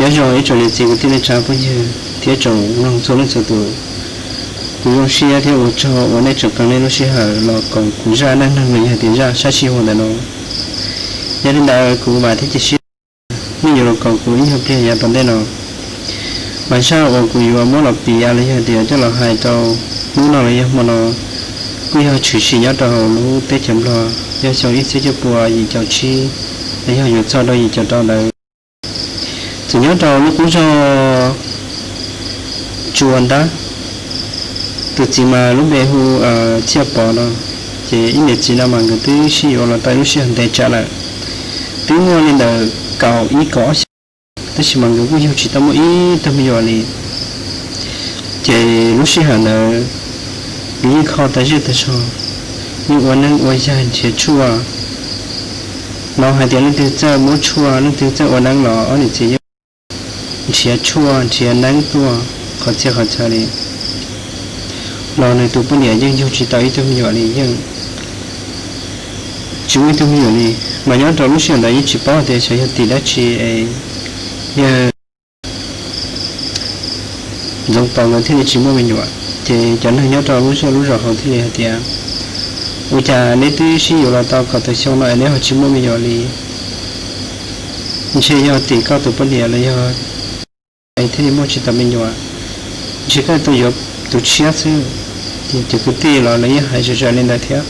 Nyob zoo ib tsoom niam txiv kwv tij neej tsa phooj ywg thiab tsoom mloog txhua leej txhua tus, kuv zoo siab thiab ua tsaug uas nej tseem qee nej lub sij hawm los koom kuv zaj neej neeg los yog tias zaj sab sij huam ntawm no. Yog li ntawd kuv vam thiab cia siab nej yuav los koom kuv ib nyuag pliag yav tom ntej no. Mas zaj uas kuv yuav muab los piav los yog tias coj los hais rau hnub no los yog hmo no, kuj yog tshwm sim nyob rau hauv lub teb chaws Nplog, yog xyoo ib txhiab cuaj pua yim caum tsib, los yog yuav txog rau yim caum rau ntawd. Txawm nyob rau lub qub zos Tsua Ntab, tus txiv mas lub npe hu Txhiaj Pov no, ces ib niam txiv no mas nkawd twb sib yuav los tau ib lub sij hawm ntev tsawv lawm, twb muaj li ntawm kaum ib kaum ob xyoos, tab sis mas nkawd kuj yug tsis tau muaj ib tug me nyuam li. Ces lub sij hawm ntawd nws yeej kho tas zej tas zog, yeej ua neeb ua yaig nrhiav tshuaj. Hnov hais tias leej twg txawj muab tshuaj, leej twg txawj ua neeb los ob niam txiv yeej nrhiav tshuaj nrhiav neeb tuaj qhov txhia qhov chaw li, los nws tus poj niam yeej yug tsis tau ib tug me nyuam li, yeej tsis muaj ib tug me nyuam li. Mas nyob rau lub sij hawm ntawd yeej tsis paub tias xyov yog tim dab tsi es yawg Ntxoov Pov nkawd thiaj li tsis muaj me nyuam. Ces cov neeg nyob rau lub zej lub zos hauv thiaj li hais tias, ua cas neb twb sib yuav los tau kaum tawm xyoo no es neb ho tsis muaj me nyuam li? Ntshe yog tim koj tus poj niam los yog thiaj li muaj tsis tau me nyuam, ntshe koj tau yuav tus tshiab xwb. Ces cov kwv tij los lawv yeej hais zom zaws li ntawd thiab.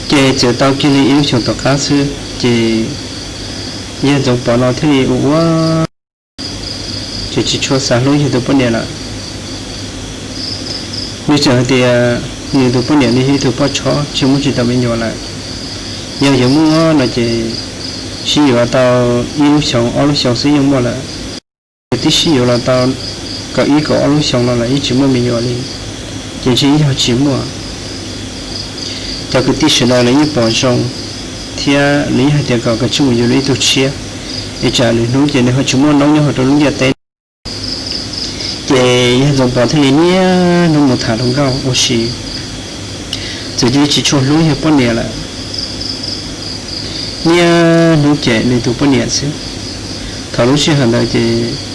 Ces txawm tau kiag li ib lub xyoos tom qab xwb ces yawg Ntxoov Pov no thiaj li ua ua ces tsis tshua xav hlub yawg tus poj niam lawm. Nws tseem hais tias nws tus poj niam nws yog ib tug poj tshob tsis muaj tsis tau me nyuam lawm, yog yuav muaj no ces sib yuav tau ib lub xyoos ob lub xyoos xwb yeej muaj lawm. Ces twb sib yuav los tau kaum ib kaum ob lub xyoos no lawm yeej tsis muaj me nyuam li, ces ntshe ib yog tsis muaj. Cov kwv tij sawv daws lawv yeej pom zoo thiab lawv yeej hais tias kom koj tsij mus yuav ib tug tshiab, es tsam lwm hnub ces nws ho tsis muaj noob nyob hauv rau lub ntiaj teb. Ces yawg Ntxoov Pov thiaj li niaj hnub mus tham hluas nkauj ua si, txawm cia li tsis tshua hlub yawg poj niam lawm, niaj hnub cem nws tus poj niam xwb. Thaum lub sij hawm ntawd ces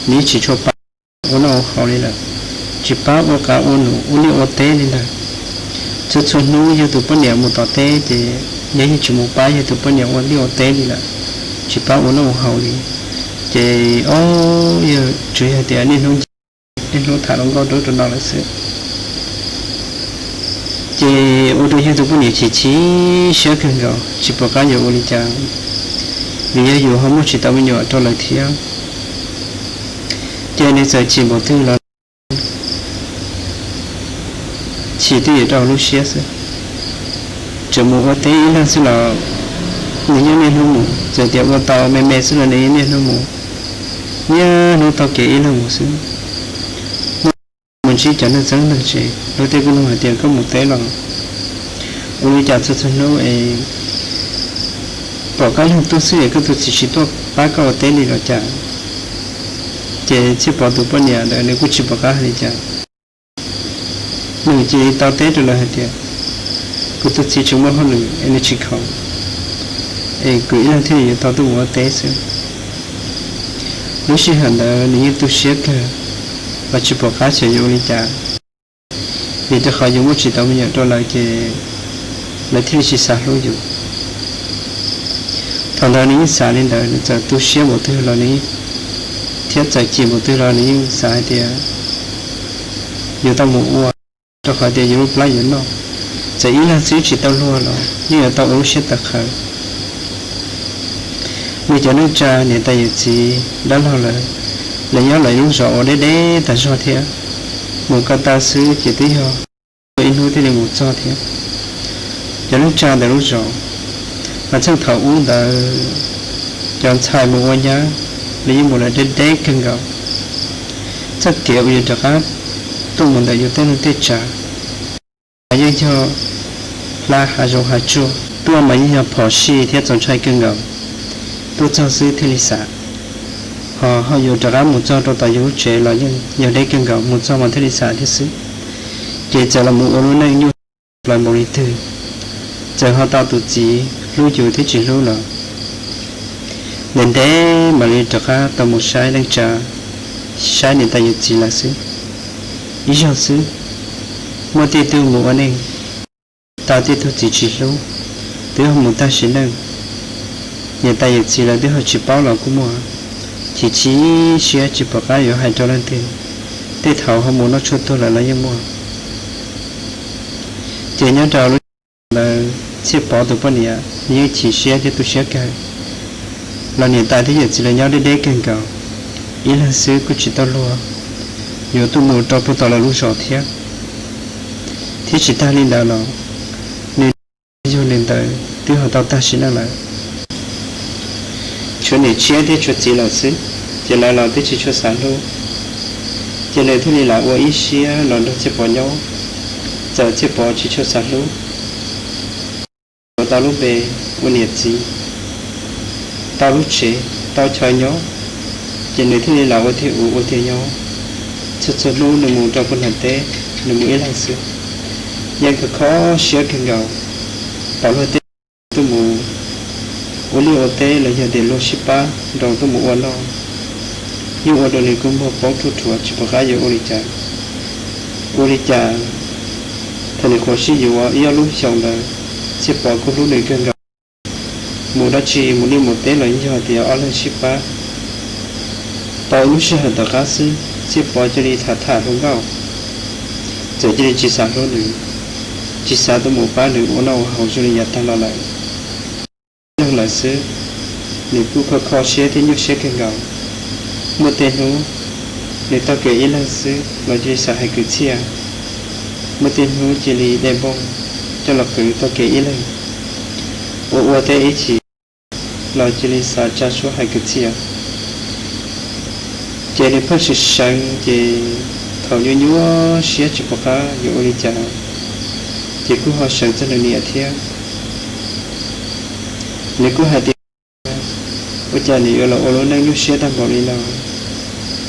nws yeej tsis tshua pab ua noj ua haus li lawm, tsis pab ua qav ua num ua liaj ua teb li ntag. Txhua txhua hnub yawg tus poj niam mus tom teb ces yawg yeej tsis mus pab yawg tus poj niam ua liaj ua teb li lawm, tsis pab ua noj ua haus li. Ces o, yawg tsuas yog tias niaj hnub nce, niaj hnub tham hluas nkauj rau ub rau no lawm xwb. Ces ua rau yawg tus poj niam chim chim siab kawg nkaus tsis pom qab yuav ua li cas, vim yog yus ho muaj tsis tau me nyuam rau lawv thiab. Ces nws txawm chim npaum twg los chim twb yuav rau lub siab xwb. Tseem mus ua teb ib leeg xwb los nws yeej niaj hnub mus, txawm tias ua tau me me xwb los nws yeej niaj hnub mus, niaj hnub taug kev ib leeg mus xwb. Muaj mus ntsib cov neeg txheeb neeg ze, luag tej kuj nug hais tias koj mus teb los ua li cas txhua txhua hnub es pom koj ib leeg tuaj xwb es koj tus txiv tsis tuaj pab koj ua teb li los cas? Ces Txhiaj Pov tus poj niam ntawd nws kuj tsis pom qab hais li cas, nws cia li tau teb rau lawv hais tias kuv tus txiv tseem muaj hauj lwm es nws tsis khoom, es kuv ib leeg thiaj li yuav tau tuaj mus ua teb xwb. Lub sij hawm ntawd nws yeej tu siab kawg, los tsis pom qab xyov yuav ua li cas, vim rau qhov yus muaj tsis tau me nyuam rau lawv ces lawv thiaj li tsis xav hlub yus. Thaum ntawd nws yeej xav li ntawd, nws txawm tu siab npaum twg los nws thiab txawm chim npaum twg los nws yeej xav hais tias yuav tau mus ua, rau qhov tias yus lub plab yuav noj, txawm ib leeg xwb tsis tau luag los yeej yuav tau ua lub siab tawv qhawv. Nws cov neej tsa niam tais yawm txiv dab laug lawv, lawv nyob lawv lub zos uas deb deb tas zog thiab, mus ko taw xwb ces twb yog ib hnub thiaj li mus txog thiab. Cov neej tsa ntawm lub zos, mas txheej thaum ub ntawd cov ntxhais mus ua nyab, lawv yeej mus lawv deb deb kawg nkaus. Txoj kev uas yus rov qab tuaj mus ntawm yus tej neej tej tsa, mas yeej yog hla hav zoov hav tsuag, tuaj mas yeej yog phom sij thiab txaus ntshai kawg nkaus. Tuaj txog xwb thiaj li xam, ho ho yus rov qab mus txog rau tom yus lub tsev los yeej yog deb kawg nkaus, mus txog mas thiaj li xam thiab xwb. Ces txawm los mus ua lub neej nyuaj plaws npaum li twg, txawm ho tau tus txiv hlub yus thiab tsis hlub los, Ntev ntev mam li rov qab tau mus saib neej tsa, saib niam tais yawm txiv lawm xwb. Ib zaug xwb, muaj tej tug mus ua neej tau tej tug txiv tsis hlub, twb ho mus tag sim neej. Niam tais yawm txiv lawv twb ho tsis paub los kuj muaj, chim chim siab tsis pom qab yuav hais rau leej twg, tej thaum ho mus noj tshuaj tuag lawm los yeej muaj. Ces nyob rau lub ntawd Txhiaj Pov tus poj niam nws yeej chim siab thiab tu siab kawg, los niam tais thiab yawm txiv lawv nyob deb deb kawg nkaus, ib leeg xwb kuj tsis tau luag yuav tuaj mus rau puag tom lawv lub zos thiab. Thiab tsis tag li ntawd los nws yug nws ntawd twb ho tau tag sim neej lawm, tshuav niam tshiab thiab tshuav txiv lawm xwb, ces lawv los twb tsis tshua xav hlub. Ces nws thiaj li lam ua ib siab los nrog Txhiaj Pov nyob, txawm Txhiaj Pov tsis tshua xav hlub. Yuav tau lub npe ua niam txiv, tau lub tsev, tau chaw nyob, ces nws thiaj li lam ua tiag ua tiag nyob. Txhua txhua hnub nws mus rau puag nram teb, nws mus ib leeg xwb, yeej kho kho siab kawg nkaus. Pom luag tej tuaj mus ua liaj ua teb los yog tias luag sib pab nroo tuaj mus ua noj, yeej ua rau nws kua muag poob ruaj rhuav tsis pom qab yuav ua li cas. Ua li cas thaum nws qhuav sib yuav ib ob lub xyoos ntawd, Txhiaj Pov kuj hlub nws kawg nkaus. Mus dab tsi, mus liaj mus teb los yog tias ob leeg sib pab. Tau ib lub sij hawm tom qab xwb, Txhiaj Pov cia li tham tham hluas nkauj, txawm cia li tsis xav hlub nws, tsis xav tuaj mus pab nws ua noj ua haus zoo li yav tag los lawm. Ib leeg lawm xwb, nws kuj kho kho siab thiab nyuaj siab kawg nkaus. Muaj tej hnub nws taug kev ib leeg xwb los cia li xav hais kwv txhiaj. Muaj tej hnub cia li de nplooj coj los qwv taug kev ib leeg, ua ua teb ib chim los cia li xav tsa suab hais kwv txhiaj. Ces nws pheej seev seev, ces thaum nyuaj nyuaj siab tsis pom qab yuav ua li cas, ces kuj ho seev txog nws niam thiab. Nws kuj hais tias, ua cas nws yuav los ua lub neej nyuaj siab tag npaum li no,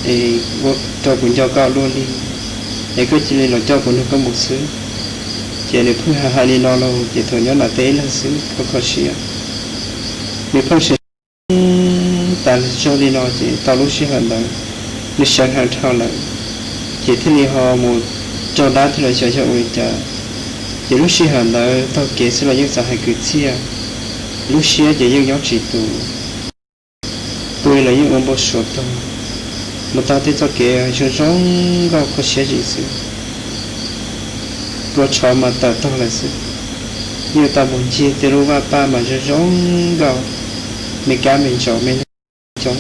es ua rau kuv nco koj luaj li, es koj cia li los coj kuv nrog koj mus xwb. Ces nws pheej hais hais li no los ces thaum nyob nram teb ib leeg xwb kho kho siab, nws pheej seev tas zog li no ces tau lub sij hawm ntawd nws seev heev dhau lawm, ces thiaj li ho mus raug dab thiab los xyov yog ua li cas. Ces lub sij hawm ntawd taug kev xwb los yeej xav hais kwv txhiaj, lub siab ces yeej nyob tsis tus, pw los yeej ua npau suav tuag, mus taug tej txoj kev zoo zoo nkauj kho siab zim xwb, plua tshov mas tawm tog lawm xwb, yeej tau mus ncig tej lub vaj paj mas zoo zoo nkauj, me kab me ntsaum me neeg coob.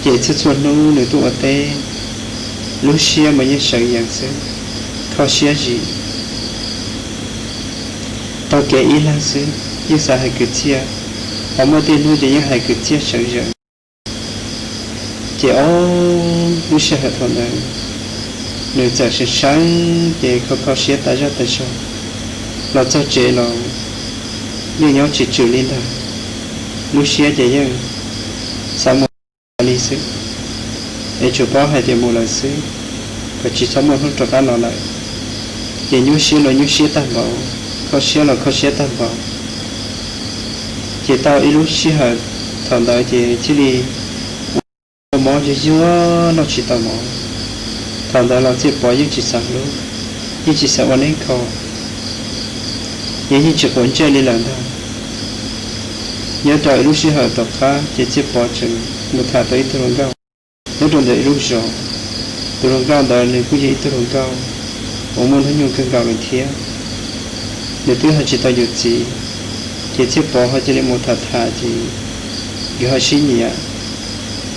Ces txhua txhua hnub nws tuaj ua teb, lub siab mas yeej seev yees xwb, kho siab zim. Taug kev ib leeg xwb yeej xav hais kwv txhiaj, ho muaj tej hnub ces yeej hais kwv txhiaj seev yees. Ces ob lub sij hawm thaum ntawd nws txawm seev seev ces kho kho siab tas zog tas zog, los txog tsev los yeej nyob tsis tswm li ntag, lub siab ces yeej xav mus li xwb, es tsuas paub hais tias mus lawm xwb, kom tsis txhob muaj hnub rov qab los lawm. Ces nyuaj siab los nyuaj siab tag npaum, kho siab los kho siab tag npaum. Ces tau ib lub sij hawm thaum ntawd ces thiaj li ua mob yuag yuag noj tsis tau mov. Thaum ntawd los Txhiaj Pov yeej tsis xav hlub, yeej tsis xav ua neeb kho, yeej yeej tsis quav ntsej li lawm ntag. Nyob rau ib lub sij hawm tom qab ces Txhiaj Pov tseem mus tham tau ib tug hluas nkauj nyob rau ntawm ib lub zos. Tus hluas nkauj ntawd nws kuj yog ib tug hluas nkauj uas muaj hnub nyoog kawg nkaus lawm thiab. Nws twb ho tsis tau yuav txiv, ces Txhiaj Pov ho cia li mus tham tham ces nkawd ho sib nyiam.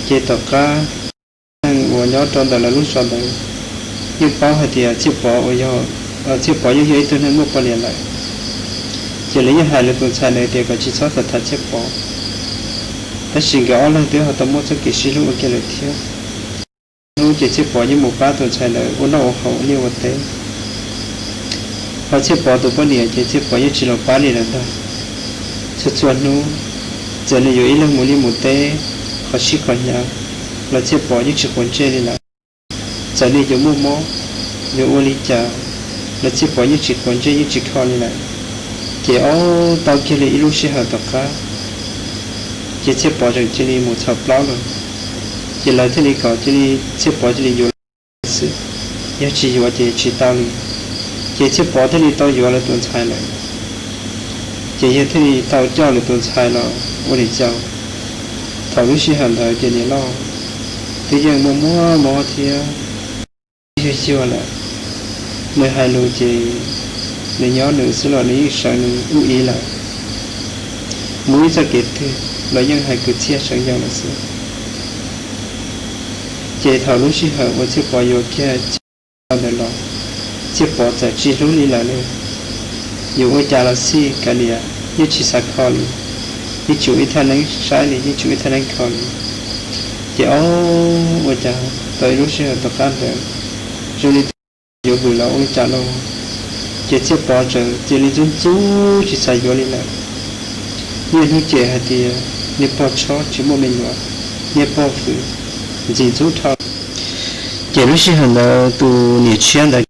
Ces tom qab neeg uas nyob rau ntawm lawv lub zos ntawd yeej paub hais tias Txhiaj Pov uas yog, Txhiaj Pov yeej yog ib tug neeg muaj poj niam lawm. Ces lawv yeej hais lawv tus ntxhais ntawd tias kom tsis txhob tham tham Txhiaj Pov, tab sis nkawd ob leeg twb ho tau muaj txoj kev sib hlub ua ke lawm thiab. Hnub ces Txhiaj Pov yeej mus pab tus ntxhais ntawd ua noj ua haus ua liaj ua teb, ho Txhiaj Pov tus poj niam ces Txhiaj Pov yeej tsis los pab li lawm ntag. Txhua txhua hnub, txawm nws yuav ib leeg mus liaj mus teb, qhov sib qhov hnyav, los Txhiaj Pov yeej tsis quav ntsej li lawm. Txawm nws yuav muaj mob, yuav ua li cas, los Txhiaj Pov yeej tsis quav ntsej yeej tsis kho li lawm. Ces ob tau kiag li ib lub sij hawm tom qab, Ces Txhiaj Pov tseem cia li mus txhaws plaub lawm, ces lawv thiaj li kom cia li, Txhiaj Pov cia li yuav lawv xwb, yog tsis yuav ces tsis tau li. Ces Txhiaj Pov thiaj li tau yuav lawv tus ntxhais lawm, ces yawg thiaj li tau coj lawv tus ntxhais los ua niam cauv. Thaum lub sij hawm ntawd ces niam loj twb yeej muaj muaj mob thiab, yuag yuag lawm. Nws hais lus ces nws nyob nws xwb los nws yeej sawv nws ub ib lawm. Mus ib txoj kev twg los yeej hais kwv txhiaj seev yau lawm xwb. Ces thaum lub sij hawm uas Txhiaj Pov yuav kiag Txhiaj Pov ntawd los, Txhiaj Pov txawm tsis hlub li lawm li. Yuav ua cas los xij kav liam, yeej tsis xav kho li, yeej tsis ua ib thaj neeb saib li, yeej tsis ua ib thaj neeb kho li. Ces ob, ua cas tau ib lub sij hawm tom qab ntawd zoo li yuav vwm los ua li cas lauj, ces Txhiaj Pov tseem cia li ntxub ntxub tsis xav yuav li lawm. Niaj hnub cem hais tias niag pog tshob tsis muaj me nyuam, niag pog fwm ntxim ntxub dhau. Ces lub sij hawm ntawd tus niam tshiab ntawd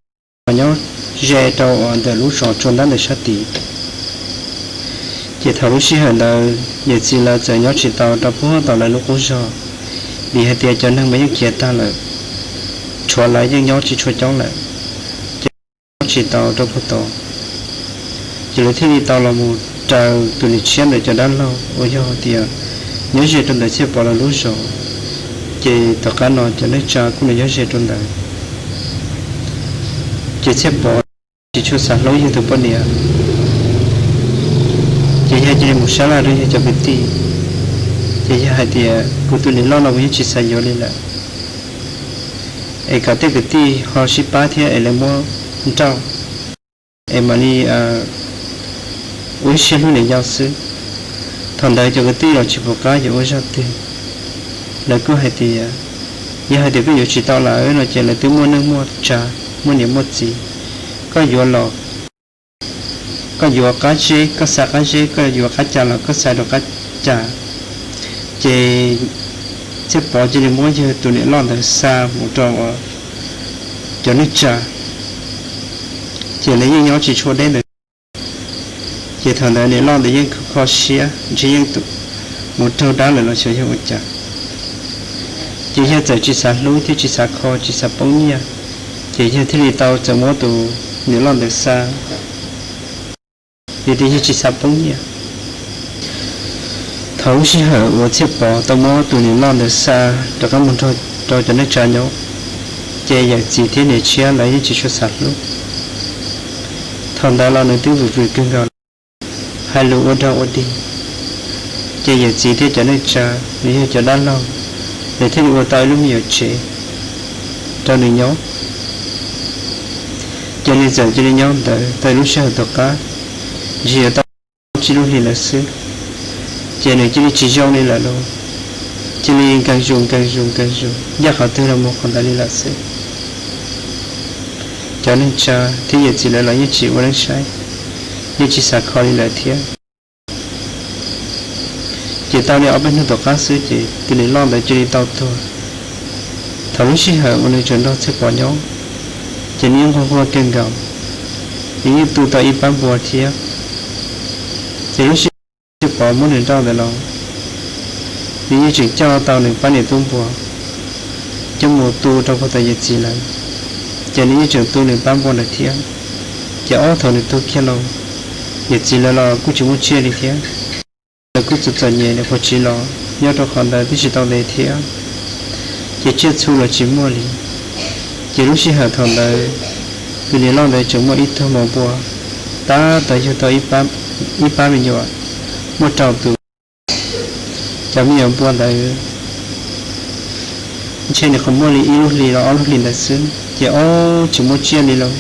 nyob ze rau ntawm lub zos tsua ntab ntawm sab tid. Ces thaum lub sij hawm ntawd yawm txiv lawv txawm nyob tsis tau rau puag tom lawv lub qub zog, vim hais tias cov neeg mas yeej khiav tag lawm, tshuav lawv yeej nyob tsis tshua coob lawm, ces nyob tsis tau rau puag tod. Ces lawv thiaj li tau los mus raws tus niam tshiab ntawd cov dab laug uas yog tias nyob ze rau ntawm Txhiaj Pov lawv lub zos. Ces tom qab no cov neej tsa kuj los nyob ze rau ntawd. Ces Txhiaj Pov tsis tshua xav hlub yawg tus poj niam, ces yawg cia li mus sab laj rau yawg cov kwv tij, ces yawg hais tias kuv tus niam loj no kuv yeej tsis xav yuav li lawm, es kom tej kwv tij ho sib pab thiab es lawv muab nrauj, es mam li ua ib siab hlub niam yau xwb. Thaum ntawd cov kwv tij los tsis pom qab yuav ua zaj twg, lawv kuj hais tias yog hais tias koj yuav tsis tau lawm no ces lawv twb muaj neej muaj tsa, muaj niam muaj txiv, koj yuav los koj yuav qab zeb koj xa qab zeb, koj yuav qab cas los koj xa rau qab cas. Ces Txhiaj Pov cia li muab yawg tus niam loj ntawd xa mus rau cov neej tsa, ces lawv yeej nyob tsis tshua deb ntawd. Ces thaum ntawd niam loj ntawd yeej kho siab ntshe yeej mus raug dab lawm los xyov yog ua cas. Ces yawg txawm tsis xav hlub thiab tsis xav kho tsis xav poob nyiaj, ces yawg thiaj li tau txawm muab tus niam loj ntawd xa, vim tias yawg tsis xav poob nyiaj. Thaum lub sij hawm uas Txhiaj Pov tau muab tus niam loj ntawd xa rov qab mus nrog rau cov neej tsa nyob, ces yawm txiv thiab niam tshiab lawv yeej tsis tshua xav hlub. Thaum ntawd los nws twb vwm vwm kawg nkaus, hais lus ua dog ua dig, ces yawm txiv thiab cov neej tsa los yog cov dab laug, lawv thiaj li ua tau ib lub me nyuam tsev rau nws nyob. Ces nws txawm cia li nyob ntawd tau lub sij hawm tom qab, ntshe yuav tau tsib lub hlis lawm xwb, ces nws cia li tsis zoo li lawm lauj, cia li nkees zus nkees zus nkees zus ncaj qhov twg los mus qhov ntawd li lawm xwb. Cov neej tsa thiab yawm txiv lawv los yeej tsis ua neeb saib, yeej tsis xav kho li lawm thiab. Ces tau li ob peb hnub tom qab xwb ces tus niam loj ntawd cia li tau tuag. Thaum lub sij hawm uas nws tseem nrog Txhiaj Pov nyob, ces nws yeej nquag nquag kawg nkaus, nws yeej tu tau ib pab npua thiab. Ces lub sij hawm Txhiaj Pov muab nws nrauj ntawd los, nws yeej tseem coj tau nws pab niam tub npua coj mus tu rau puag tom yawm txiv lawv, ces nws yeej tseem tu nws pab npua ntawd thiab. Ces ob thaum nws tuag kiag los, yawm txiv lawv los kuj tsis muaj tsiaj li thiab. Lawv kuj txom txom nyem, nws qhuav tsiv los nyob rau qhov ntawd twb tsis tau ntev thiab, ces tsiaj txhu los tsis muaj li. Ces lub sij hawm thaum ntawd, tus niam loj ntawd tseem muaj ib tug maum npua, tab tom yug tau ib pab me nyuam, muaj rau tus. Cov me nyuam npua ntawd ntshe nws qhov muaj li ib lub hlis los ob lub hlis ntawd xwb, ces ob tsis muaj tsiaj li los,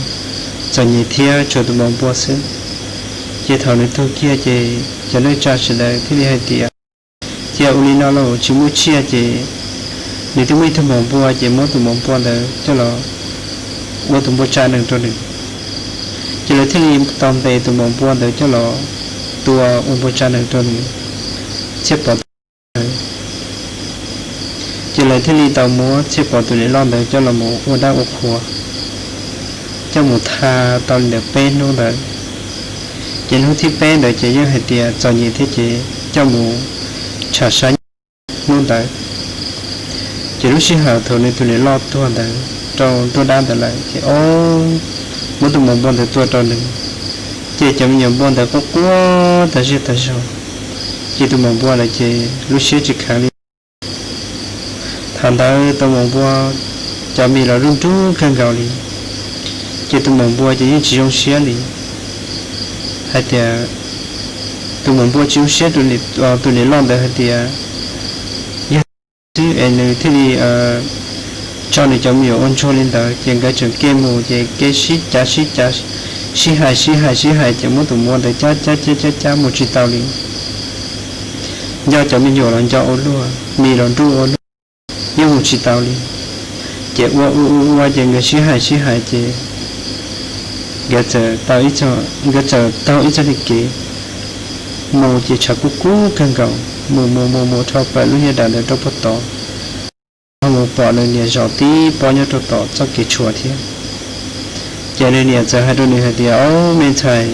txom nyem thiab tshuav tus maum npua xwb. Ces thaum nws tuag kiag ces cov neej tsa sawv daws thiaj li hais tias, cia ua li no los tsis muaj tsiaj ces nws twb muaj ib tug maum npua ces muab tus maum npua ntawd coj los ua tus npua tsa nees rau nws. Ces lawv thiaj li tau ntes tus maum npua ntawd coj los tua ua npua tsa nees rau nws, Txhiaj Pov tus niam loj ntawd. Ces lawv thiaj li tau muab Txhiaj Pov tus niam loj ntawd coj los mus ua dab ua qhua, coj mus tha tau li ntawm peb hnub ntawd. Ces hnub thib peb ntawd ces yeej hais tias txom nyem thiab ces coj mus tsham saib hnub ntawd. Ces lub sij hawm thaum nws tus niam loj tuag ntawd rau nruab dab ntawd lawm ces o, muab tus maum npua ntawd tua rau nws, ces cov me nyuam npua ntawd quaj quaj tag zej tag zog, ces tus maum npua lawm ces lub siab tsis kheev li. Thaum ntawd tus maum npua cov mis los nruj nruj kawg nkaus li, ces tus maum npua ces yeej tsis zoo siab li, hais tias, tus maum npua tsis zoo siab, tus niam loj ntawd hais tias yog xwb es nws thiaj li tso nws cov me nyuam ua ntsuag li ntawd, ces nkawd tseem kev mus ces kev sib cav sib cav, sib hais sib hais sib hais ces muab tus maum npua ntawd cab cab cab cab cab mus tsis tau li. Nco cov me nyuam los nco ua luaj, mis los nruj ua luaj, yeej mus tsis tau li. Ces ua ua ua ua ces nkawd sib hais sib hais ces nkawd txawm taug ib txoj, nkawd txawm taug ib txoj kev mus ces tshav kub kub kawg nkaus, mus mus mus mus dhau plaws lub nyuag dam ntawd rau puag tod, ho mus pom nws niam zaum tib pob nyob rau tom txoj kev tshuam thiab. Ces nws niam txawm hais rau nws hais tias, Ob, me ntxhais,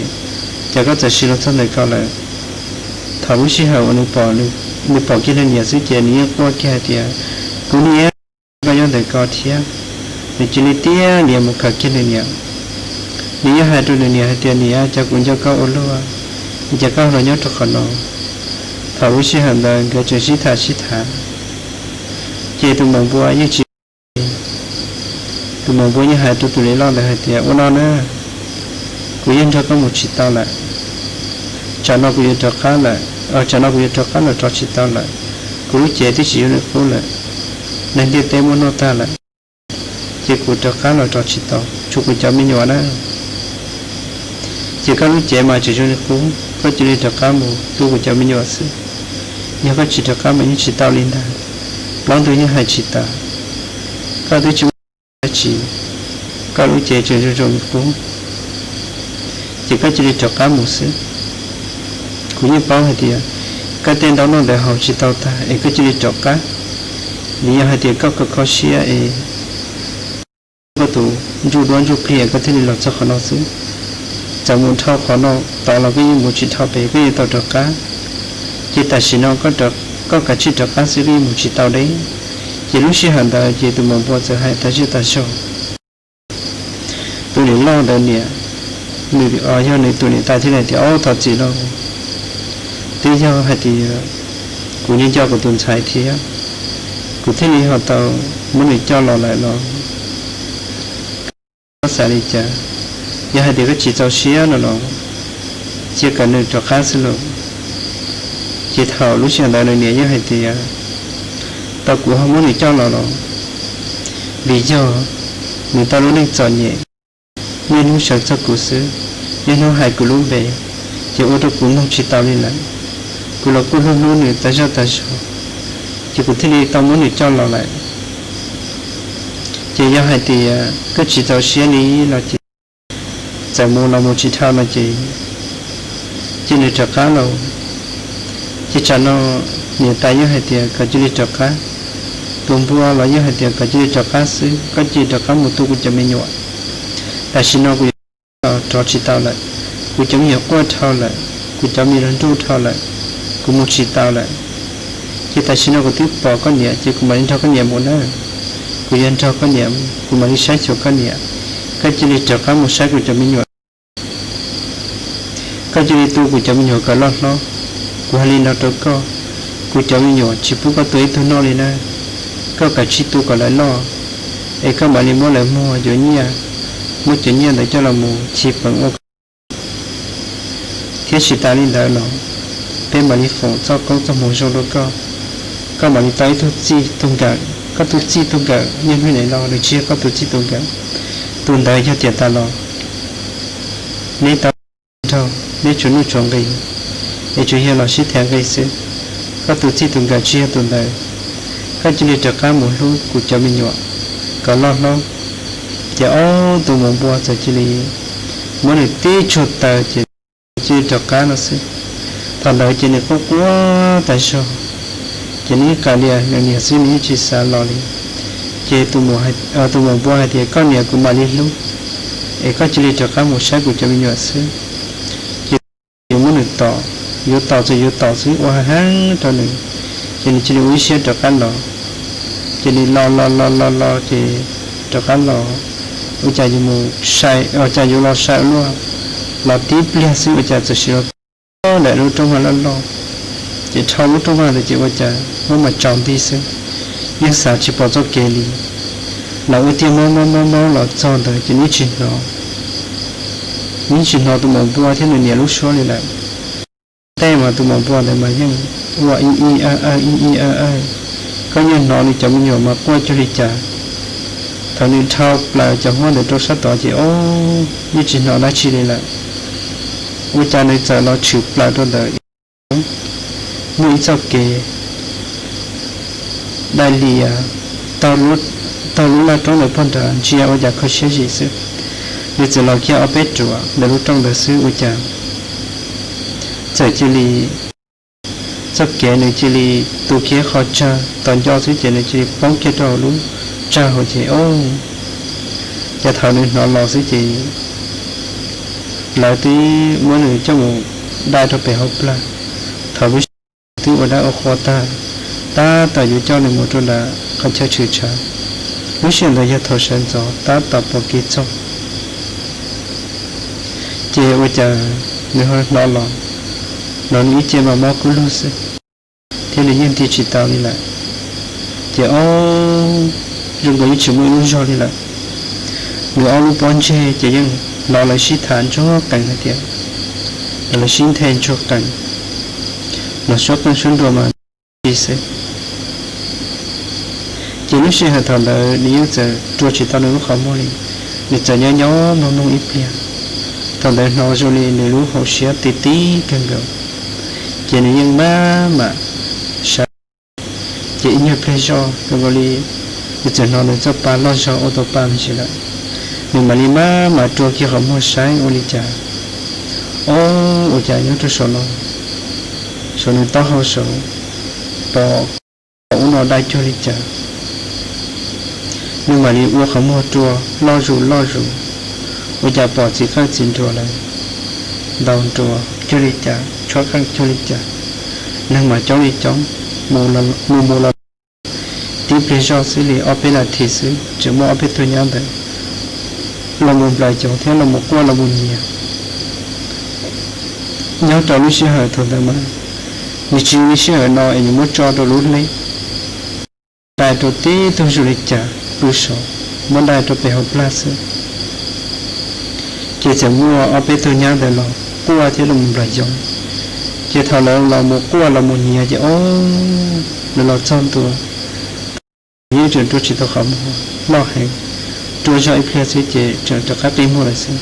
cas koj txawm siv los txog ntawm ko lawm? Thaum lub sij hawm uas nws pom, nws pom kiag nws niam xwb ces nws yeej quaj kiag hais tias, Kuv niam, koj nyob ntawm ko thiab. Nws cia li tiag lias mus kawm kiag nws niam. Nws yeej hais rau nws niam hais tias, Niam, cas kuv nco koj ua luaj, cas koj los nyob rau qhov no? Thaum lub sij hawm ntawd nkawd tseem sib tham sib tham, ces tus maum npua yeej tsis, tus maum npua yeej hais rau tus niam loj ntawd hais tias, Ua no na, kuv yeej nrog koj mus tsis tau lawm. Tsam no kuv yuav rov qab lawm, tsam no kuv yuav rov qab los rov tsis tau lawm. Kuv lub cev twb tsis zoo li qub lawm, neeg ntiaj teb muab noj tag lawm, ces kuv rov qab los rov tsis tau, tshuav kuv cov me nyuam na. Ces koj lub cev mas tseem zoo li qub, koj cia li rov qab mus tu kuv cov me nyuam xwb. Yog koj tsis rov qab mas yeej tsis tau li ntag, plaub ntug yeej hais tsis tas. Koj twb tsis muaj dab tsi, koj lub cev tseem zoo zoo li qub, ces koj cia li rov qab mus xwb. Kuv yeej paub hais tias koj tej ntaub noj ntawd haus tsis tau tag es koj cia li rov qab. Vim yog hais tias koj kho kho siab es koj tus ntsuj duab ntsuj plig koj thiaj li los txog qhov no xwb. Txawm mus dhau qhov no tod los koj yeej mus tsis dhau pem, koj yeej tau rov qab. Ces tam sim no koj kav tsij rov qab xwb, koj yeej mus tsis tau deb. Ces lub sij hawm ntawd ces tus maum npua txawm hais tas zej tas zog. Tus niam loj ntawd niam, nws yog nws tus niam tais thiaj li hais tias, Ob, thov txim lauj, twb yog hais tias kuv nco nco kuv tus ntxhais thiab, kuv thiaj li ho tau muab nws coj los lawm los. Koj xav li cas? Yog hais tias koj tsis txaus siab no los cia kom nws rov qab xwb lauj. Ces thaum lub sij hawm ntawd nws niam yeej hais tias, Tau kuv ho muab nws coj los los, vim yog nws tau lub neej txom nyem, niaj hnub sawv txog kuv xwb, niaj hnub hais kuv lub npe, ces ua rau kuv mloog tsis tau li lawm. Kuv los kuj hlub hlub nws tas zog tas zog, ces kuv thiaj li tau muab nws coj los lawm. Ces yog hais tias koj tsis txaus siab li no ces txawm mus los mus tsis dhau no ces cia nws rov qab lauj. Ces tsam no niam tais yeej hais tias kom cia li rov qab, tus npua los yeej hais tias kom cia li rov qab xwb, koj cia li rov qab mus tu kuv cov me nyuam. Tam sim no kuv yuav rov tsis tau lawm, kuv cov me nyuam quaj dhau lawm, kuv cov mis los nruj dhau lawm, kuv mus tsis tau lawm. Ces tam sim no kuv twb pom koj niam ces kuv mam li nrog koj niam mus na. Kuv yuav nrog koj niam, kuv mam li saib xyuas koj niam. Koj cia li rov qab mus saib kuv cov me nyuam, koj cia li tu kuv cov me nyuam kom loj hlob. Kuv hais li no rau koj, kuv cov me nyuam tsis pub koj tua ib tug noj li na. Koj kav tsij tu kom lawv loj, es koj mam li muab lawv muag yuav nyiaj, muab cov nyiaj ntawd coj los mus chiv peev ua thiab tsis tas li ntawd los peb mam li foom txoj koob txoj hmoov zoo rau koj. Koj mam li tau ib tug txij tug nkawm, koj tus txij tus nkawm niaj hnub nim no nws tsis yog koj tus txij tus nkawm, tus ntawd yog tiam tas los neb tau nrog neb tsuas nuj tsuas nqi, es tsuas yog los sib tham nqi xwb. Koj tus txij tus nkawm tsis yog tus ntawd. Koj cia li rov qab mus hlub kuv cov me nyuam kom loj hlob. Ces ob tug maum npua txawm cia li muab nws tib tsuag taw ces cia li rov qab no xwb. Thaum ntawd ces nws quaj quaj tas zog, ces nws ib qas lias nws niam xwb nws yeej tsis xav los li. Ces tus maum npua hais tias, Koj niam, kuv mam li hlub, es koj cia li rov qab mus saib kuv cov me nyuam xwb. Ces yuav muab nws tom, yuav tom txawm yuav tom xwb, ua heev heev rau nws. Ces nws cia li ua ib siab rov qab los, cia li los los los los los ces rov qab los, ua cas yuav mus sai, ua cas yuav los sai ua luaj, los tib pliag xwb ua cas txawm sim los txog ntawm lub rooj vag loj loj. Ces dhau lub rooj vag ntawd ces ua cas muab mas tsaus nti xwb, yeej xav tsis pom txoj kev li. Los ua tiag mob mob mob mob los txog ntawd ces nws tsis hnov, nws tsis hnov tus maum npua thiab nws niam lub suab li lawm. Tej mas tus maum npua ntawd mas yeej ua ib ib awj awj ib ib awj awj, koj yeej hnov nws cov me nyuam mas quaj cuag li cas. Thaum nws dhau plaws cov huab ntawd rau sab tod ces o, yeej tsis hnov dab tsi li lawm. Ua cas nws txawm los tshwm plaws rau ntawm muaj ib txoj kev dai lias taug lub laj roob ntawd pog nrad ntsia ua cas kho siab zim xwb. Nws txawm los kiag ob peb ruam ntawm lub rooj ntawd xwb ua cas txawm cia li, txoj kev nws cia li tu kiag qhov tsag tom nco xwb ces nws cia li poob kiag rau hauv lub tsag hauv ces o, ces thaum nws hnov los xwb ces lawv twb muab nws coj mus dai rau pem hauv plag. Thaum lub sij hawm twb ua dab ua qhua tag, tab tom yuav coj nws mus rau nram qhov chaw tshwm tshav. Lub sij hawm ntawd yog thaum sawv ntxov tab tom pom kev txoog. Ces ua cas nws ho hnov los, los nws ib ce mas mob kub lug xwb, thiab nws yeej nti tsis tau li lawm. Ces o, zoo nkaus yeej tsis muaj ib lub zog li lawm. Nws ob lub pob ntseg ces yeej hnov lawv sib tham ntsuag qees hais tias, lawv sib nthe ntsuag qees, los suab qeej suab nruas mas tsis xwb. Ces lub sij hawm thaum ntawd nws yeej txawm rua tsis tau nws lub qhov muag li, nws txawm nyob nyob mloog mloog ib pliag. Thaum ntawd hnov zoo li nws lub hauv siab ti ti kawg nkaus, ces nws yeej maj mam sawv. Ces ib nyuag pliag zoj zoo nkaus li nws txawm hnov nws txoj pa loj zog ua tau pa me ntsis lawm. Nws mam li maj mam rua kiag qhov muag saib ua li cas, o, ua cas nyob rau saum no, saum nws taub hau saud, pom ub no dai cuag li cas. Nws mam li ua qhov muag rua loj zus loj zus, ua cas pom txiv qeej txiv nruas lawm, ntaus nruas cuag li cas, tshuab qeej cuag li cas. Neeg mas coob li coob, mus mus los tib pliag zoj xwb li ob peb nas this xwb tseem muaj ob peb tug nyab ntawd los mus nplaim cov thiab los mus quaj los mus nyiav. Nyob rau lub sij hawm thaum ntawd mas nws tsis zoo li sij hawm no es nws muab tso rau lub hleb, dai rau tib tug zoo li cas pw saud, muab dai rau pem hauv plag xwb. Ces txawm muaj ob peb tug nyab ntawd los quaj thiab los mus nplaim yoov. Ces thaum lawv los mus quaj los mus nyiav ces o, lawv los txog ntua, yeej tseem rua tsis tau qhov muag, loj heev, rua zog ib pliag xwb ces tseem rov qab qi muag lawm xwb.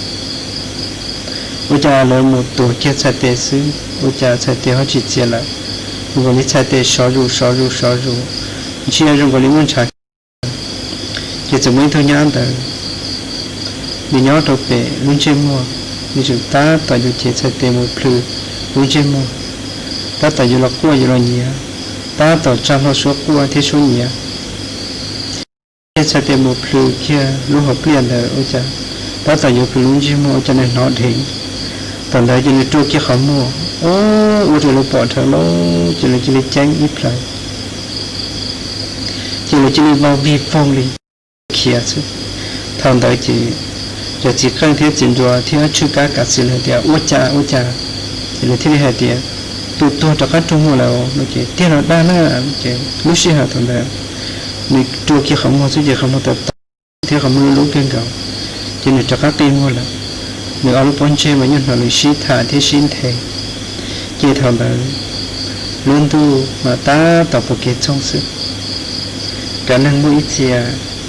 Ua cas lawv mus tuav kiag txhais tes xwb ua cas txhais tes ho tsis txias lawm, zoo nkaus li txhais tes sov zus sov zus sov zus, ntsia zoo nkaus li muaj ntshav. Ces txawm muaj ib tug nyab ntawd, nws nyob rau pem lub ntsej muag, nws tseem tab tom yuav cev txhais tes mus plhws lub ntsej muag, tab tom yuav los quaj yuav los nyiav, tab tom tsa hlo suab quaj thiab suab nyiav. Ces txhais tes mus plhws kiag lub hauv pliaj ntawd ua cas, tab tom yuav plhws lub ntsej muag ua cas nws hnov dheev. Thaum ntawd ces nws rua kiag qhov muag, ua rau lawv pom dhawv lawm ces lawv cia li ceeb ib plhaw, ces lawv cia li vau vig voog li khiav xwb. Thaum ntawd ces cov txiv qeej thiab txiv nruas thiab tshwj kab kav xwm lawv tias ua cas ua cas, ces lawv thiaj li hais tias tus tuag rov qab rua muag lawm no ces tiag los dag na. Ces lub sij hawm thaum ntawd nws rua kiag qhov muag xwb ces qhov muag tawv tawv thiab qhov muag lub lub kawg nkaus, ces nws rov qab qi muag lawm. Nws ob lub pob ntseg mas yeej hnov nws sib tham thiab sib nthe. Ces thaum ntawd lub ntuj mas tab tom pom kev txoog xwb. Cov neeg muaj ib txhia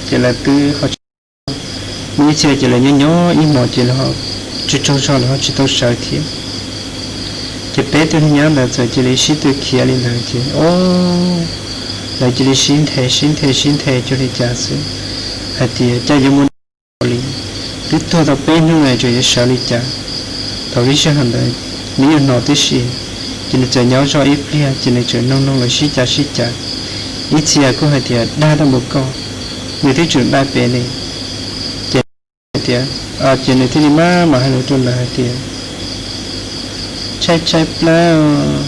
ces lawv twb ho tsis, muaj ib txhia ces lawv nyob nyob ib hmos ces lawv ho tsaug tsaug zog lawv ho tsis tau sawv thiab. Ces peb tug nyab ntawd txawm cia li sib tw khiav li ntawd ces o, lawv cia li sib nthe sib nthe sib nthe cuag li cas xwb, hais tias cas yuav mus li, twb tuag tau peb hnub no tseem yuav sawv li cas. Thaum lub sij hawm ntawd nws yeej hnov tib si, ces nws txawm nyob zoj ib pliag ces nws tseem noog noog lawv sib cav sib cav. Ib txhia kuj hais tias dag tau mus koj, nws twb tseem dai pem li. Ces hais tias, ces nws thiaj li maj mam hais lus rau lawv hais tias tshaib tshaib plab os,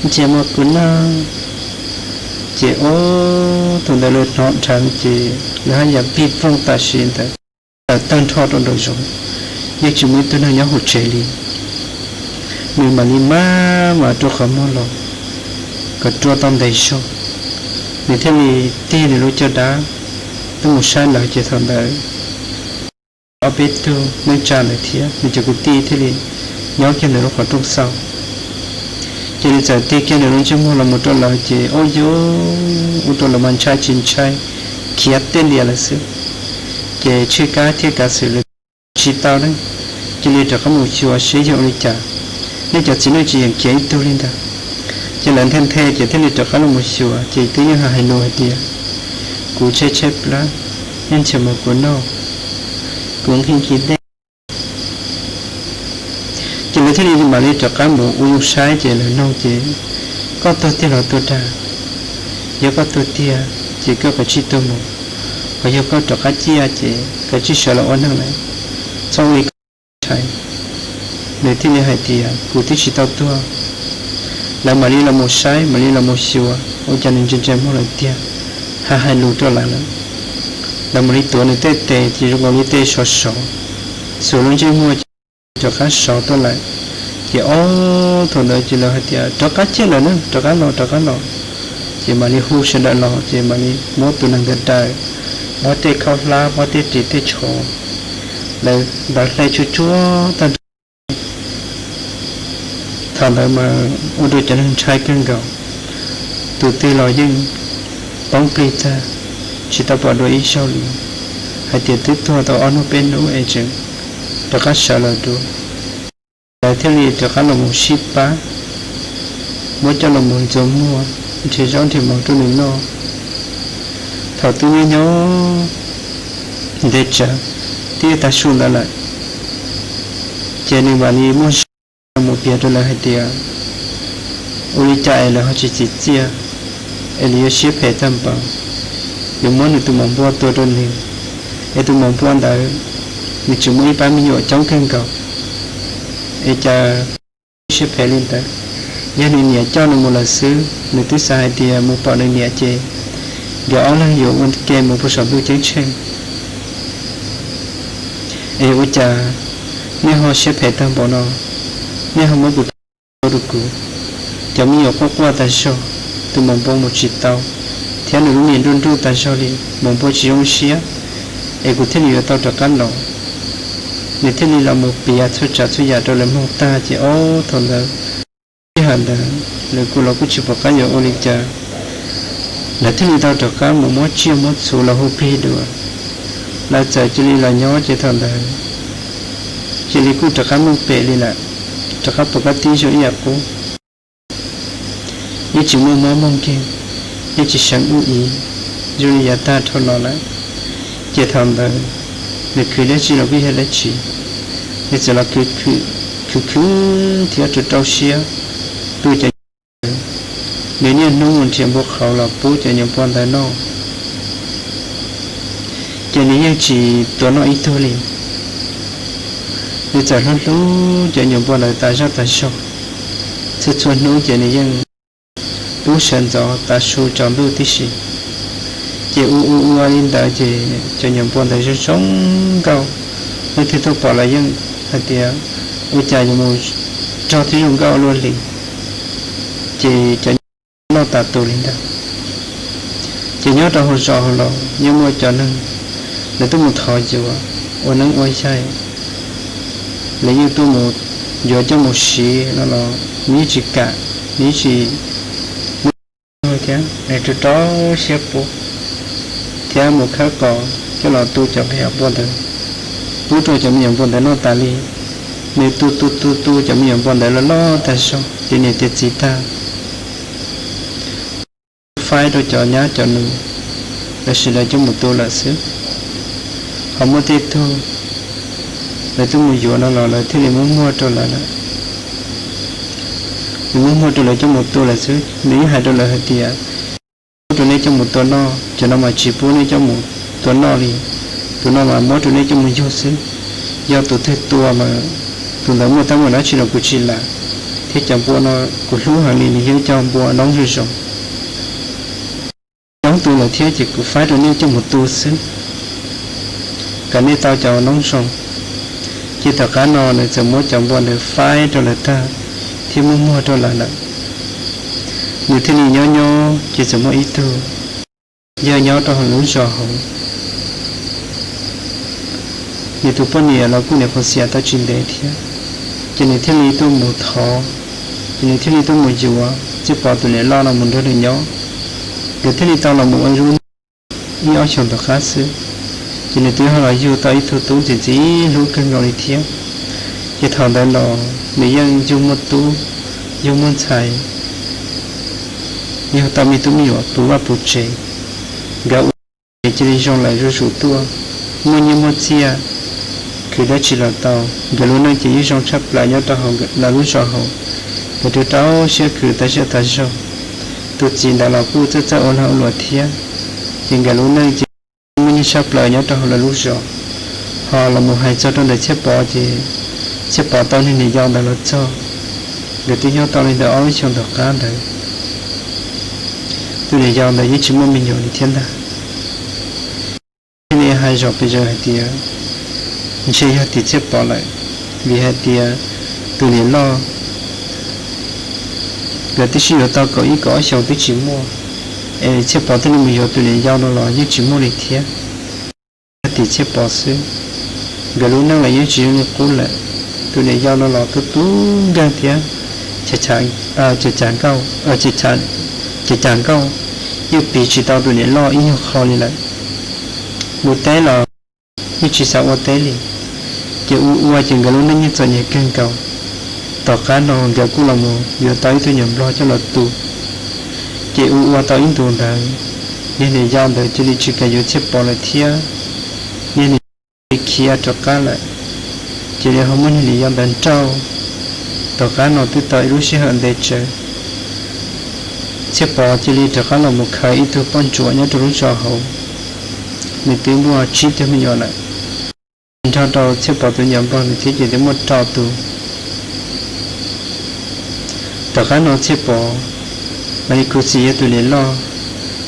Ntsia muab kuv noj. Ces ob tug ntawd lawv hnov dheev ces lawv haj yam pij vooj tam sim ntawd, tawm tag nrho rau nraum zoov, yeej tsis muaj ib tug neeg nyob hauv tsev li. Nws mam li maj mam rua qhov muag los kom rua tau ntev zog, nws thiaj li tig nws lub caj dab tuaj mus saib lawv ces thaum ntawd ob peb tug neej tsa ntawd thiab nws cov kwv tij thiaj li nyob kiag ntawm lub qhov rooj xaus. Ces nws txawm tig kiag nws lub ntsej muag los mus rau lawv ces ua yuav ua rau lawv mas ntshai tsis ntshai, khiav tej lias lawm xwb. Ces tshwj kab thiab kav xwm lawv tsis tau ne, cia li rov qab mus xyuas seb yog ua li cas, nej cov txiv neej tsis yeem khiav ib tug li ntag. Ces lawv nthe nthe ces thiaj li rov qab los mus xyuas ces twb yeej hais lus hais tias, kuv tshaib tshaib plab, nej ntsia mus kuv noj, kuv nqhis nqhis dej. Ces lawv thiaj li mam li rov qab mus ua zoo saib ces lawv noog ces, koj tuag tiag los tuag dag? Yog koj tuag tiag ces koj kav tsij tuag mus, ho yog koj rov qab ciaj ces kav tsij sawv los ua neeg lawm, txhob ua li koj ntshai. Nws thiaj li hais tias kuv twb tsis tau tuag. Lawv mam li los mus saib mam li los mus xyuas ua cas nws ntsia ntsia muag lawm tiag, hais hais lus rau lawv lawm. Lawv mam li tuav nws tej tes ces zoo nkaus li tej sov sov, xuas lub ntsej muag ces rov qab sov tuaj lawm. Ces ob thaum ntawd ces lawv hais tias rov qab ciaj lawm na, rov qab los rov qab los. Ces mam li hu sawv daws los ces mam li muab tus neeg ntawd daws, muab tej khaub hlab muab tej ris tej tsho, lawv ntawd hle tsuag tsuag tag nrho. Thaum ntawd mas ua rau cov neeg ntshai kawg nkaus, tus twg los yeej poob plig tag, tsis tau pom dua ib zaug li, hais tias twb tuag tau ob hnub peb hnub es tseem rov qab sawv los dua. Lawv thiaj li rov qab los mus sib pab, muab coj los mus ntxuav muag, nrhiav zaub nrhiav mov rau nws noj. Thaum twb nyob nyob ntev tsawv, twb yuav tag su ntawd lawm, ces nws mam li muaj zog mus piav rau lawv hais tias, ua li cas es lawv ho tsis tsim txiaj, es lawv yuav siab phem tag npaum, yuav muab nws tus maum npua tua rau nws, es tus maum npua ntawd nws tseem muaj ib pab me nyuam coob kawg nkaus, es cas siab phem li ntawd. Yog nws niam coj nws mus lawm xwb, nws twb xav hais tias mus pom nws niam ces nkawd ob leeg yuav ua ke mus puag saum ntuj ceeb tsheej. Es ua cas nej ho siab phem tag npaum no, nej ho muab kuv tua rau kuv, cov me nyuam quaj quaj tas zog, tus maum npua mus tsis tau, thiab nws lub niam nruj nruj tas zog li, maum npua tsis zoo siab, es kuv thiaj li yuav tau rov qab los. Nws thiaj li los mus piav txhua tsav txhua yam rau lawv mloog tag ces ob thaum ntawd, sij hawm ntawd lawv kuj los kuj tsis pom qab yuav ua li cas, lawv thiaj li tau rov qab mus muab tsiaj muab txhu los hu plig dua. Lawv txawm cia li los nyob ces thaum ntawd cia li kuj rov qab meej pem li lawm, rov qab pom qab tib zoo ib yam qub. Yeej tsis muaj mob muaj nkeeg, yeej tsis seev ub ib, zoo li yav tag dhau los lawm. Ces thaum ntawd nws khwv dab tsi los kuj yog dab tsi, nws txawm los khwv khwv thiab rau rau siab tu cov nyuam npua ntawd. Nws niaj hnub mus nrhiav npua qhauv los pub cov nyuam npua ntawd noj, ces nws yeej tsis tua noj ib tug li. Nws txawm hlub hlub cov nyuam npua ntawd tas zog tas zog, txhua txhua hnub ces nws yeej pub sawv ntxov tav su tsaus ntuj tib si. Ces ua ua ua li ntawd ces cov nyuam npua ntawd zoo zoo nkauj, leej twg tuaj pom los yeej hais tias ua cas yuav mus rog thiab zoo nkauj luaj li. Ces cov nyuam noj tas tus li ntawd. Ces nyob rau hauv zos hauv laus yeej muaj cov neeg lawv tuaj mus thov yuav ua neeb ua yaig, lawv yeej tuaj mus yuav coj mus siv no los nws yeej tsis kam, nws yeej tsis muab thiab nws rau rau siab pub thiab mus khawb qos coj los tu cov me nyuam npua ntawd, pub rau cov me nyuam npua ntawd noj tas li. Nws tu tu tu tu cov me nyuam npua ntawd los loj tag zog ces niam tiav txiv tag, faib rau cov nyab cov nus, lawv sawv daws coj mus tu lawm xwb. Ho muaj tej tug lawv tuaj mus yuav no los lawv thiaj li muab muag rau lawv lawm. Nws muab muag rau lawv coj mus tu lawm xwb, nws yeej hais rau lawv hais tias, pub rau nej coj mus tua noj, cov no mas tsis pub nej coj mus tua noj li. Tus no mas muab rau nej coj mus yug xwb. Yog tus twg tua mas tus ntawd muaj teeb meem dab tsi los kuv tsis lam. Thiab cov npua no kuv hlub heev li, nws yog ib co npua noob zoo zoo. Coob tus lawm thiab ces kuv faib rau nej coj mus tu xwb, kom nej tau cov noob zoo. Ces tom qab no nws txawm muab cov npua ntawd faib rau lawv tag thiab muab muag rau lawv lawm. Nws thiaj li nyob nyob ces txawm muaj ib tug yawg nyob rau hauv lub zos hauv, nws tus poj niam los kuj nyuam qhuav xiam tau tsis ntev thiab, ces nws thiaj li tuaj mus thov, ces nws thiaj li tuaj mus yuav Txhiaj Pov tus niam loj no mus nrog nws nyob. Nkawd thiaj li tau los mus ua ib lub neej ib ob xyoos tom qab xwb, ces nws twb ho los yug tau ib tug tub ntxim ntxim hlub kawg nkaus li thiab. Ces thaum ntawd los nws yeej yug muaj tub, yug muaj ntxhais, yug tau me tub me nyuam puv vaj puv tsev. Nkawd ua cia li zoo lawm zuj zus tuaj, muaj nyiaj muaj txiaj, khwv dab tsi los tau. Nkawd lub neej ces yeej zoo tshaj plaws nyob rau hauv lawv lub zos hauv. Nkawd rau rau siab khwv tas siab tas zog. Tus txiv ntawd los kuj txawj txawj ua lag ua luam thiab, ces nkawd lub neej ces muaj nyiaj tshaj plaws nyob rau hauv lawv lub zos. Ho los mus hais txog rau ntawm Txhiaj Pov ces Txhiaj Pov tau niag niam yau ntawd los txog, nkawd twb nyob tau li ntawm ob lub xyoos tom qab ntawd, tus niam yau ntawd yeej tsis muaj me nyuam li thiab ntag. Thiaj li hais zom pes zaws hais tias ntshe yog tim Txhiaj Pov lawm, vim hais tias tus niam loj nkawd twb sib yuav tau kaum ib kaum ob xyoos twb tsis muaj, es Txhiaj Pov thiaj li mus yuav tus niam yau no los yeej tsis muaj li thiab. Yog tim Txhiaj Pov xwb, nkawd lub neej los yeej tsis zoo li qub lawm. Tus niam yau no los tub tub nkeeg thiab, cas cas nkauj, cas cas nkauj, yeej piv tsis tau tus niam loj ib nyuag qho li lawm. Mus teb los yeej tsis xav ua teb li, ces ua ua ces nkawd lub neej yeej txom nyem kawg nkaus. Tom qab no nkawd kuj los mus yuav tau ib tug nyuam nplog coj los tu, ces ua ua tau ib ntus ntawd, niag niam yau ntawd cia li tsis kam yuav Txhiaj Pov lawm thiab, niag niam khiav rov qab lawm, cia li ho muab niag niam yau ntawd nrauj. Tom qab no twb tau ib lub sij hawm ntev tsawv, Txhiaj Pov cia li rov qab los mus khaws ib tug poj ntsuam nyob rau lub zos hauv, nws twb muaj tsib tug me nyuam lawm. Nrog rau Txhiaj Pov tus nyuam nplog nws thiab ces twb muaj rau tus. Tom qab no Txhiaj Pov mam li khuv xim yog tus niam loj,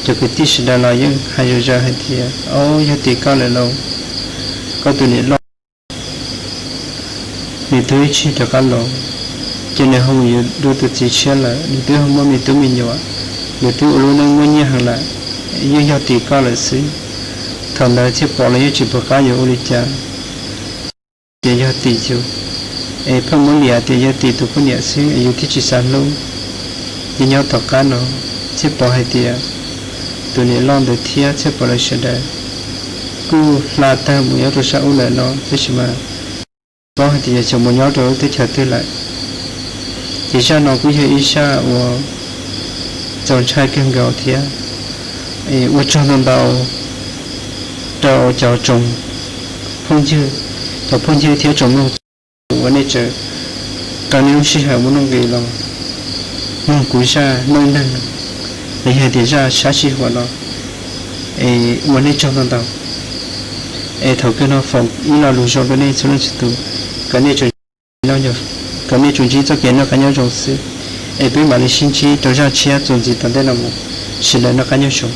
cov kwv tij sawv daws los yeej hais zom zaws hais tias, Au, yog tim koj lawm lauj, koj tus niam loj nws twb ib tsig rov qab los, ces nws ho mus yuav dua tus txiv tshiab lawm, nws twb ho muaj me tub me nyuam, nws twb ua lub neej muaj nyiaj heev lawm, yeej yog tim koj lawm xwb. Thaum ntawd Txhiaj Pov los yeej tsis pom qab yuav ua li cas, ces yog tim yus, es pheej muab liam tias yog tim tus poj niam xwb es yus thiaj tsis xav hlub. Ces nyob tom qab no, Txhiaj Pov hais tias tus niam loj ntawd thiab Txhiaj Pov lawv sawv daws kuj hla tag mus nyob rau sab ub lawm no, tab sis mas paub hais tias xyov mus nyob rau lub teb chaws twg lawm. Ces zaj no kuj yog ib zaj uas txaus ntshai kawg nkaus thiab, es ua tsaug ntau ntau rau cov tsoom phooj ywg, cov phooj ywg thiab tsoom mloog uas nej tseem tau nej lub sij hawm muaj nuj nqis los mloog kuv zaj neej neeg no, los yog hais tias zaj sab sij huam no, es ua nej tsaug ntau ntau. Es thaum kawg no foom ib lo lus zoo rau nej txhua leej txhua tus, kom nej tsuas, kom nej tsuas ntsib txoj kev noj qab nyob zoo xwb. Es peb mam li sib ntsib rau zaj tshiab txuas ntxiv tom ntej no mus, sawv daws noj qab nyob zoo.